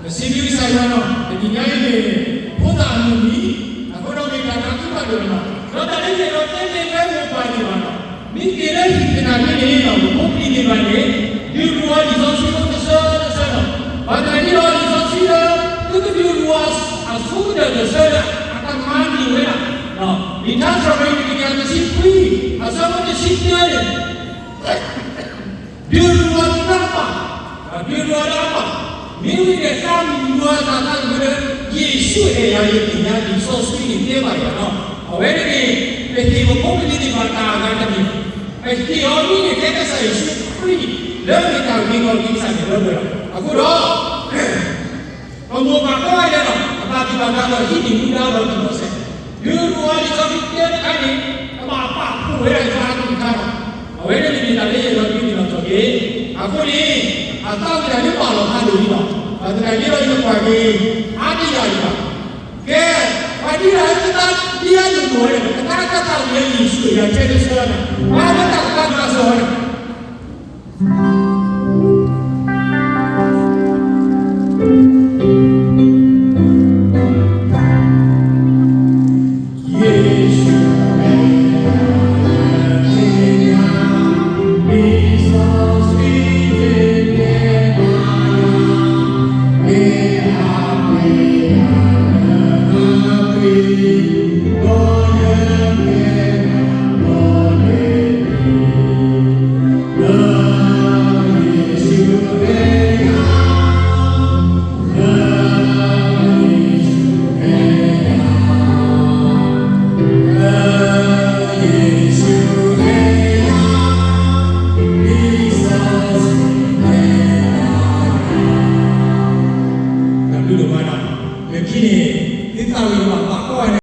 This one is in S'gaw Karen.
ပစံးဘျုးကစၢ်ယွၤလီၤ. တနံၤညါအံၤန့ၣ် ဖိသၣ်အမုၢ်နံၤ အဃိဒီးမ့ၢ်တၢ်သးခုဖးဒိၣ်လီၤ. ဒီးတၢ်လၢယအဲၣ်ဒိးတဲန့ၣ် တမ့ၢ်ပှၤဒံးဘၣ်လီၤ. မ့ၢ်က့ၤလၢဟံၣ်သ့ၣ်တဖၣ်န့ၣ်န့ၣ် ပဖိပလံၤသ့ၣ်တဖၣ်န့ၣ် ဒုးဒိးအီၤလံာ်စီဆှံဖိတဆၢတဆၢလီၤ. ဘၣ်သနာ်က့ဒီးလံာ်စီဆှံလၢ သုကဒုးဒိးအီၤအဆိကတၢၢ်တဆၢလၢ အကမၤန့ၢ်ဝဲဒၣ် လံာ်ထါစံးထီၣ်ပတြၢၤ တကယၤတဆံခွံ အဆၢဖိတဆံတၢန့ၣ် ဒုးဒိးအီၤလၢအပၢ်, ဒုးဒိးအီၤလၢအပၢ်, မ့ၢ်ဝံၤန့ၣ် သးမုၢ်လၢ်သးသးမုၢ်လၢ် ယ့ၣ်ၡူးအဲၣ်ယၤ ယသ့ၣ်ညါလံာ်စီဆှံန့ၣ်တဲဘၣ်ယၤလီၤ. အဝဲန့ၣ်န့ၣ် ပဟ့ၣ်ပဖိပလံၤသ့ၣ်တဖၣ်တၢ်အဂၤတမံၤ, ပဟ့ၣ်အီၤမ့ၢ်န့ၣ် ကဲကစၢ်ယ့ၣ်ၡူးခရံာ် လၢမ့ၢ်တၢ်ဂ့ၤကီၢ်ဂ့ၤကစၢ်န့ၣ်လၢပှဲၤလီၤ. အဃိဒီး ပမိၢ်ပၢ်ကိးဂၤဒဲးလီၤ, ပဘၣ်သူၣ်ဘၣ်သးဒီးဟံးန့ၢ်မူဒါလီၤတံၢ်လီၤဆဲး, ဒုးဒိးအီၤလံာ်စီဆှံတဲတခါန့ၣ် ကဘၣ်ပာ်ဖှိၣ်ဝဲဒၣ်ယွၤအကလုၢ်ကထါလီၤ. အဝဲန့ၣ်မ့ၢ်တၢ်လၢယအဲၣ်ဒိးဒုးသ့ၣ်နီၣ်ထီၣ်က့ၤ, အဃိန့ၣ် အသးဝံၣ်တၢ်ဒ်ပာ်လီၤဖးဒိၣ်လံလီၤ. ဘၣ်သနာ်က့ဒီးယကွၢ်က့ၤ အါတယၢ်လံဘၣ်. ကဲ, ပှၤဒ်လဲၣ်လၢကသးဒ်အါဒိၣ်ဒိၣ်ဝဲန့ၣ် ကသးကသးဝံၣ်လၢယ့ၣ်ၡူးအံၤ ဆဲးတဆၢန့ၣ် ပှၤလၢတၢ်ကသးကစၢ်ဝဲန့ၣ် တၢ်ဘျုးဒိၣ်မးလီၤ. လၢခံန့ၣ် သုသးဝံၣ်ဘၣ်ပာ်ကီၢ်ဝဲန့ၣ်